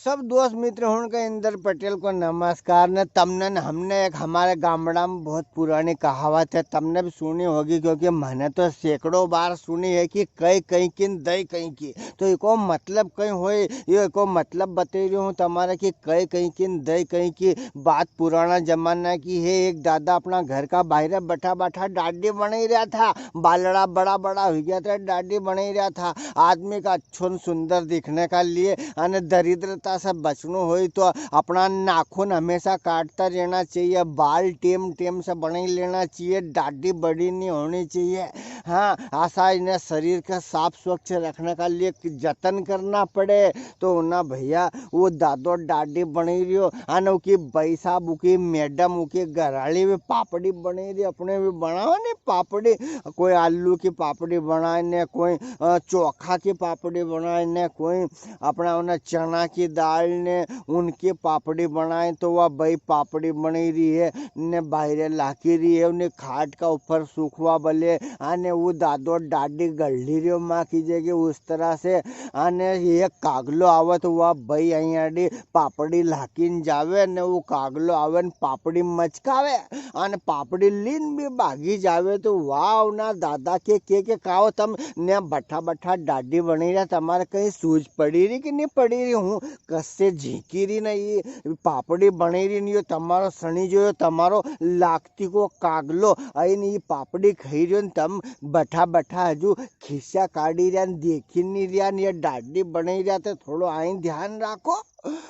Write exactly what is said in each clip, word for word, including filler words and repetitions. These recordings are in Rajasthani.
सब दोस्त मित्र हुण के इंदर पटेल को नमस्कार। ने तमने ने हमने एक हमारे गामड़ा में बहुत पुरानी कहावत है, तमने भी सुनी होगी, क्योंकि मैंने तो सैकड़ों बार सुनी है कि कई कई किन दई कई की। तो इको मतलब कई होए, ये इको मतलब बता रही हूँ तमारे कि कई कई किन दई कई की। बात पुराना जमाना की है। एक दादा अपना घर का बाहर बैठा बैठा डाडी बनाई रहा था। बालड़ा बड़ा बड़ा हो गया था, डाडी बनाई रहा था। आदमी का अच्छो न सुंदर दिखने का लिए अने दरिद्रता से बचनो होई तो अपना नाखून हमेशा काटता रहना चाहिए, बाल टेम टेम से बनाई लेना चाहिए, डाडी बड़ी नहीं होनी चाहिए। हाँ, असा इन्हें शरीर का साफ स्वच्छ रखने का लिए जतन करना पड़े। तो ना भैया, वो दादो डाडी बनाई रियो, अने उकी बई साहब, उकी मैडम, उकी घराली भी पापड़ी बनाई री, अपने भी बनाओ ने पापड़ी। कोई आलू की पापड़ी बनाए ने, कोई, अ, चोखा की पापड़ी बनाए ने, कोई अपना उन्हें चना की दाल ने उनकी पापड़ी बनाए, तो वह बई पापड़ी बनाई री है ने बाहरे लाकी री है, उन्हें खाट का ऊपर सूखवा बले। अने वो दादो डाडी गली रियो माँ की जगह उस तरह से। अने ये कागलो आवे तो वह बई अयाड़ी पापड़ी लाकीन जावे ने वो कागलो आवे ने पापड़ी मचकावे। अने पापड़ी लीन भी भागी जावे तो वाह ना दादा के, के, के काओ तम ने बठा बठा डाडी बनी रहा, तमारे कहीं सूझ पड़ी री कि नहीं पड़ी री? हूँ कस्से झींकी री ना, ये पापड़ी बनी री नहीं, यो तमारो सनी जो, यो तमारो लाकती को कागलो, अइन ये पापड़ी खाई रियो न तम बठा बठा हजू खिस्सा काढ़ी रिया न देखी नहीं रिया न, ये डाडी बनी रिया, तो थोड़ो आई ध्यान राखो।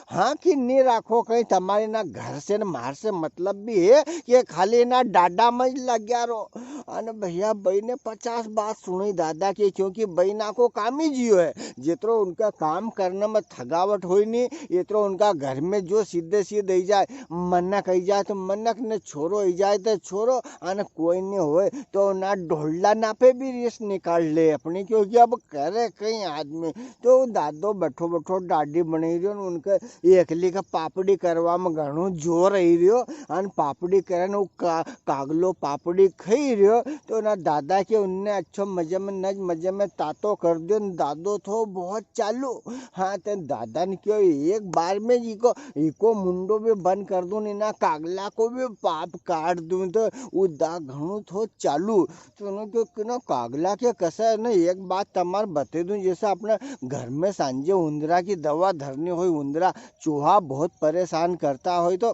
हाँ कि नी राखो, कहीं तमारे ना घर से न मार से मतलब भी है कि खाली ना डाडा में ज लग्या रो। अने भैया, बई ने पचास बात सुनी दादा की, क्योंकि बई ना को काम ही जियो है। जितरो उनका काम करने में थकावट होई नी, इतरो उनका घर में जो सीधे सीधे ही जाए, मनक ही जाए तो मनक ने छोरो ही जाए तो छोरो, अने कोई नी होए तो ना ढोलडा ना पे भी रीस निकाल ले अपनी, क्योंकि अब करे कहीं आदमी। तो दादो बैठो बैठो डाडी बनी रियो न, उनके एकली का पापड़ी करवा में घणो जोर आई रियो। अन पापड़ी करे न, वो का-, कागलो पापड़ी खाई रियो। तो ना दादा के उनने अच्छो मजे में, नज मजे में तातो कर दियो न, दादो थो बहुत चालू। हाँ, ते दादा ने क्यो एक बार में इको, इको मुंडो भी बंद कर दूं, इना कागला को भी पाप काट दूं, तो उ दा घणो थो चालू। तो उन्हें क्यो कि ना कागला के कसा है ना, एक बात तमार बता दूं, जैसे अपने घर में सांझे उंदरा की दवा धरनी होय, उंदरा चूहा बहुत परेशान करता होय, तो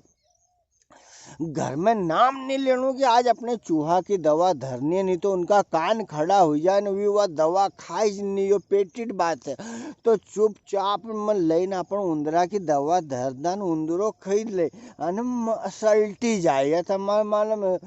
घर में नाम नहीं लेनो कि आज अपने चूहा की दवा धरनी है, नहीं तो उनका कान खड़ा हो जाए ना, वी वा दवा खाए ज नहीं, यो पेटिट बात है। तो चुपचाप में लेन अपन उंदरा की दवा धर दान, उंदरो खरीद ले, अन म-, सल्टी जाए, या तमार मालूम है।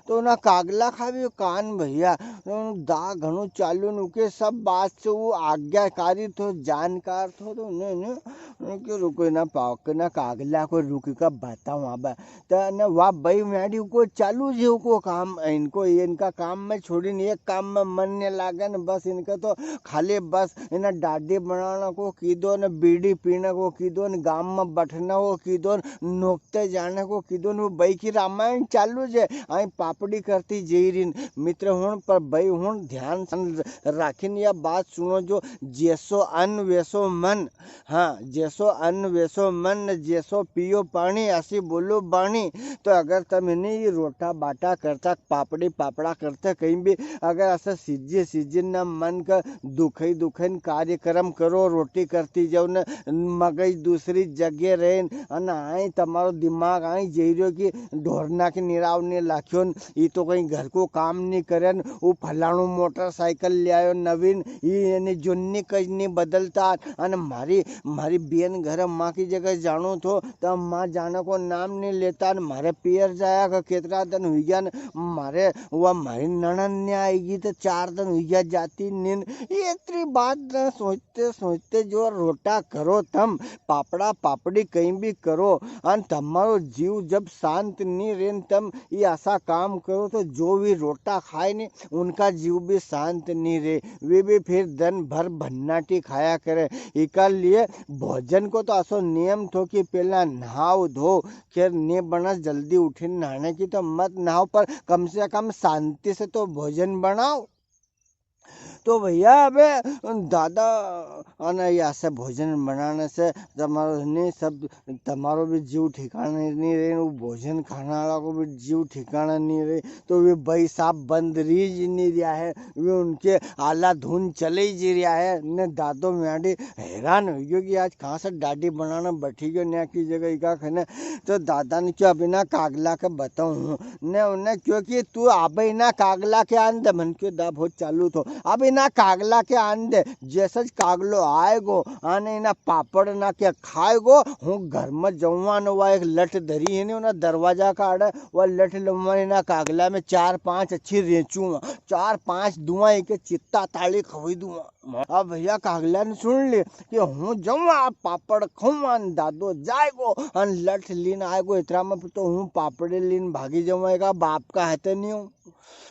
तो ना कागला खा भी कान भैया, तो दा घणो चालू नुके सब बात से वो आज्ञाकारी थो, जानकार थो, तो ने, ने, ने के रुको ना पाओ, के ना कागला को रुक का बताऊं अब। तो ने वा बई म्याड़ी को चालू जे को काम, इनको, इनका काम में छोड़ी ने, एक काम में मन ने लागे न, बस इनका तो खाली बस इन्हें डाडी बनाना को कीधो ने, बीड़ी पीने को कीधो ने, गाम में बैठने को कीधो ने, नोकते जाने को कीधो ने, वो बई की रामायण चालू जे, आई पापड़ी करती जई रीन। मित्र हुण पर बई हुण ध्यान राखिन या बात सुनो जो, जैसो अन्न वैसो मन। हाँ, जैसो अन्न वैसो मन, जैसो पियो पानी, ऐसी बोलो बाणी। तो अगर तम इन्हें ये रोटा बाटा करता, पापड़ी पापड़ा करता, कहीं भी अगर ऐसा सीजे सीजे न मन का दुखई दुखई न कार्यक्रम करो, रोटी करती जाओ न, मगज दूसरी जगह रहे न, अन आई तमारो दिमाग आई जई रह्यो कि ढोरना के निराव ने लाख्यो न, ई तो कहीं घर को काम नहीं करे न, वो फलाणो मोटरसाइकिल ले आयो नवीन, ई एने जुन्नी कज नहीं बदलता। अन म्हारी, म्हारी बेन घर माँ की जगह जानो थो, तो माँ जाने को नाम नहीं लेता। अन म्हारे पियर जाया का कितरा दिन हुई गया न, म्हारे, वा म्हारी नणन ने आएगी तो चार दिन हुई गया जाती नींद। ये इतनी बात न सोचते सोचते जो रोटा करो तम, पापड़ा पापड़ी कहीं भी करो, अन तमारो जीव जब शांत नहीं रे न, तम ये ऐसा काम करो तो जो भी रोटा खाए ने, उनका जीव भी शांत नहीं रे, वे भी फिर दिन भर भन्नाटी खाया करे। इका लिए भोजन को तो असो नियम थो कि पहला नहाओ धो, खैर ने बना जल्दी उठे नहाने की तो मत नहाओ, पर कम से कम शांति से तो भोजन बनाओ। तो भैया, अबे दादा, अने या से भोजन बनाने से तमारो नी सब, तमारो भी जीव ठिकाने नी रहे, वो भोजन खाने वाला को भी जीव ठिकाने नी रहे। तो वे भाई साहब बंद री जी नी रिया है, वे उनके आला धुन चले ही जी रिया है। ने दादो म्याडी हैरान हो गयो कि आज कहाँ से डाडी बनाने बैठी गयो, न्या की जगह इका खने। तो दादा ने क्यो, "अब इना कागला के बताऊं हूँ।" ने उन्हें क्यो कि तू अब इना कागला के आन दे, मन क्यो दा बहुत चालू थो, "अब इना कागला के आन दे।" जैसे ज कागलो आएगो, आने इना पापड़ ना के खाएगो, हूँ घर में जाऊंगा ने वा एक लठ धरी है नी, उना दरवाजा का आड़े, वा लठ लूंगा ने इना कागला में चार पांच अच्छी रेंचूंगा, चार पांच दुआ इके चित्ता ताली खवाई दूंगा। अब भैया कागला ने सुन ले कि हूँ जाऊँ, आ पापड़ खाऊं, अन दादो जाएगो, अन लठ लीन आएगो, इतरा में तो हूँ पापड़े लीन भागी जाऊँ, एका बाप का हाथे नी हूँ।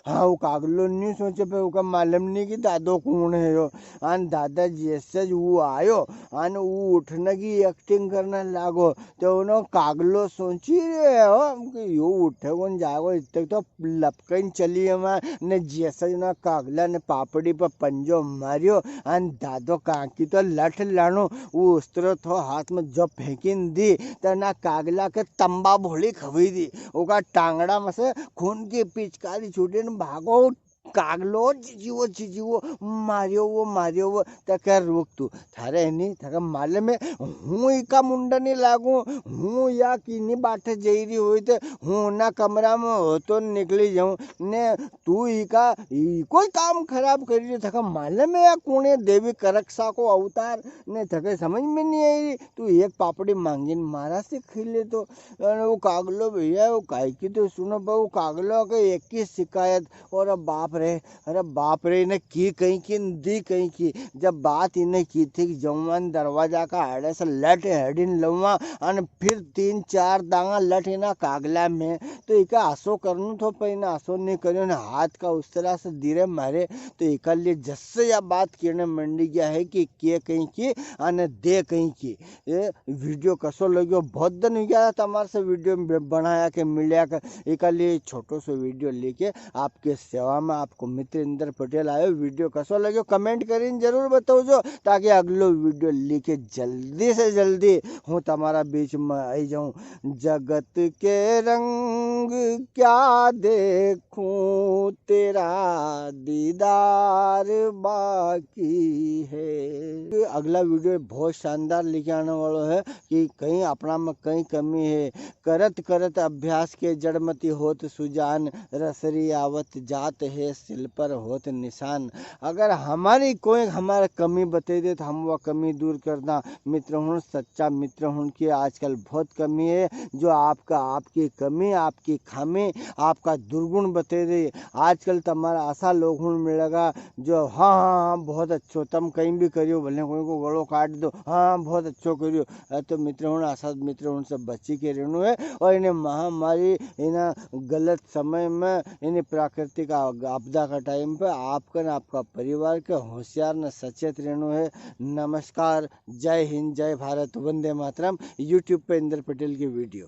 हाँ, वो कागलो नी सोचे, पे उका मालूम नी कि दादो कौन है यो। अन दादा जैसे ज वो आयो, अन वो उठने की एक्टिंग करने लागो, तो उन्हों कागलो सोची रे हो कि यो उठे कौन जाएगो, इतने तो लपकन चली हमार ने जैसा जना कागला ने पापड़ी पर पंजो मारियो, अन दादो कांकी तो लठ लानो, वो उस्तरो थो हाथ में जो फेंकिन दी, तो ना कागला के तंबा भोली खवी दी, ओका टांगड़ा में से खून की पिचकारी छूटी ने भागो, कागलो जीवो जीवो, मारियो वो, मारियो वो, तो कह, "रुक तू, थारे है नी, थारे मालूम है, हूँ इका मुंडा नी लागू, हूँ या किनी बाटे जई री हुई थे, हूँ ना कमरा में हो तो निकली जाऊँ, ने तू इका, ई कोई काम खराब करी री, थारे मालूम है या कुणे देवी करकसा को अवतार, ने थारे समझ में नी आई री, तू एक पापड़ी मांगी ने मारा से खी ले तो।" अरे वो कागलो भैया, वो काई की तो सुनो, पर वो कागलो के एक ही शिकायत, और अब बाप रे, अरे बाप रे, इने की कहीं की, दी कहीं की। जब बात इने की थी कि जवान दरवाजा का आड़े से लट हेडिन लवा, अन फिर तीन चार दांगा लट इना कागला में, तो इका आसो करनु थो, पर इने आसो नी करियो, ने हाथ का उस तरह से धीरे मारे, तो इका लिए जस्से या बात कहने मंडी गया है कि के कहीं की, अन दे कहीं की। ये वीडियो कसो लग्यो? बहुत दिन हो गया था तमारे से वीडियो ब-, बनाया के मिलया के। इका लिए छोटो सो वीडियो लेके आपके सेवा में आपको मित्र इंद्र पटेल आयो। वीडियो कसो लग्यो कमेंट करीन जरूर बताओ जो, ताकि अगलो वीडियो लेके जल्दी से जल्दी हूँ तमारा बीच में आई जाऊँ। जगत के रंग क्या देखूं, तेरा दीदार बाकी है। अगला वीडियो बहुत शानदार लेके आने वालो है कि कहीं अपना में कहीं कमी है। करत करत अभ्यास के जड़मति होत सुजान, रसरी आवत जात है सिल पर होत निशान। अगर हमारी कोई हमारा कमी बता दे तो हम वह कमी दूर कर दा। मित्र हुण, सच्चा मित्र हुण की आजकल बहुत कमी है। जो आपका, आपकी कमी, आपकी खामी, आपका दुर्गुण बता दे। आजकल तमारा असा लोग हुण मिलेगा जो हाँ, हाँ, हाँ, बहुत अच्छो, तम कहीं भी करियो, भले कोई को गलो काट दो, हाँ, हाँ, बहुत अच्छो करियो। अ, तो मित्र हुण, असा मित्र हुण से बची के रहणो है। और इन्हें महामारी, इन्हें गलत समय में, इन्हें प्राकृतिक आ-, आपदा का टाइम पे आपका न आपका परिवार के होशियार न सचेत रहणो है। नमस्कार, जय हिंद, जय भारत, वंदे मातरम। YouTube पे इंद्र पटेल की वीडियो।